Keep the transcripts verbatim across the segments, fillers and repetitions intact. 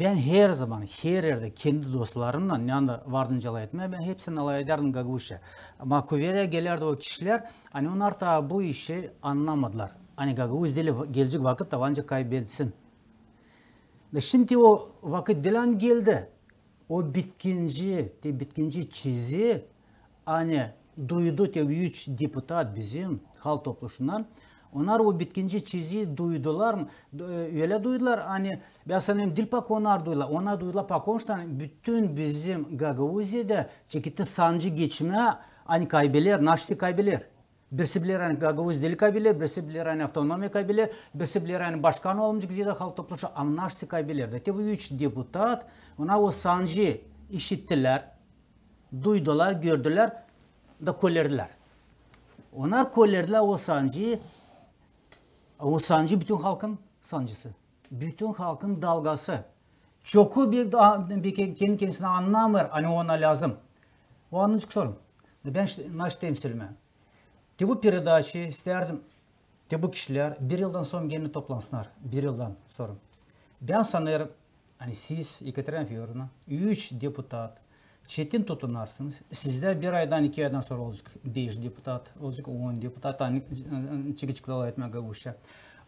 Bän herzaman, her erdä kendi dostlarımnan, ne anda vardı nicä alay etmää, bän hepsini alay edärdim gagauzça. Ama kuverä gelärdi o kişilär, ani onnar taa bu işi annamadılar. Ani gagauz dili va-, gelecek vakıtta ancak kaybetsin. Da şindi o vakıt diil ani geldi. O bitkinci, te bitkinci çizii, ani duydu te üç deputat bizim halk topluşundan. Onnar o bitkinci çizii duydular, ölä duydular, ani bän sanêrım, diil pak onnar duydular, onnar duydular pak onuştan, ani bütün bizim Gagauziyada çeketti sancı geçmää, ani kaybeler, naşey kaybeler. Birisi biler, ani gagauz dili kaybeler, birisi biler, ani avtonomiya kaybeler, birisi biler, ani başkan olmayacek zerä halk topluşu, ama naşey kaybeler. Da te bu üç deputat, onnar o sancı işittilär, duydular, gördülär, da köllerdilär. Onnar köllerdilär o sancı, o sancı bütün halkın sancısı, bütün halkın dalgası. Çoku bir, bir ke-, kendi kendisini annamêêr, ani ona lääzım. O annadıcı sorum. Bän naşey temsil etmää. Te bu peredaçayı istärdim, te bu kişilär bir yıldan sora genä toplansınnar. Bir yıldan sora. Bän sanêrım, ani siz, Ekaterina Födorovna, üç deputat, çetin tutunarsınız. Sizdä bir aydan, iki aydan sora olacek beş deputat, olacek on deputat, ani çıkacek alay etmää gagauzça.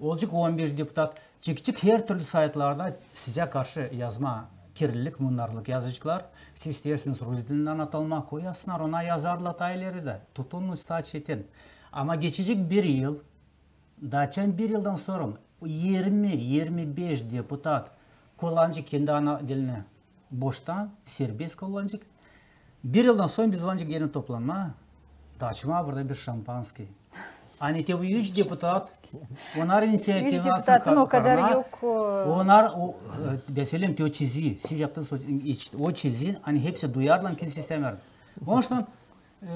Olacek on beş deputat, çıkacek her türlü saytlarda sizä karşı yazmaa, kirlilik, munnarlık yazaceklar. Siz isteersiniz rus dilindän atılmaa, koyasınnar, ona yazardılar taa ileri dä. Tutunun, taa çetin. Ama geçecek bir yıl, da açan bir yıldan sora irmi, irmi beş deputat kullanacek kendi ana dilini boştan, serbest kullanacek. Bir yıldan sora biz olacek genä toplanmaa, da açmaa burada bir şampanskıy. Ani te bu üç deputat, onnar iniţiativnasın o kadar yok. Onnar, o, e, bän söleerim, te o çizii, siz yaptınız o, o çizii, ani hepsi duyardılar, ani kimsey istämeerdi. Onuştan, e,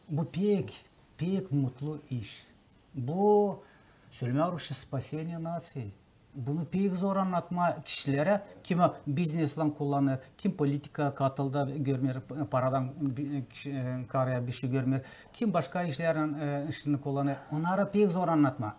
bu pek, pek mutlu iş. Bu, sölemää rusça, спасение нации. Bunu pek zor annatmaa kişilerä, kim bizneslän kullanêr, kim politika katıldı, görmeer, paradan bi-, kişi, e, karıya bişey görmeer, kim başka işlerdän, e, işini kullanêr. Onnara pek zor annatmaa.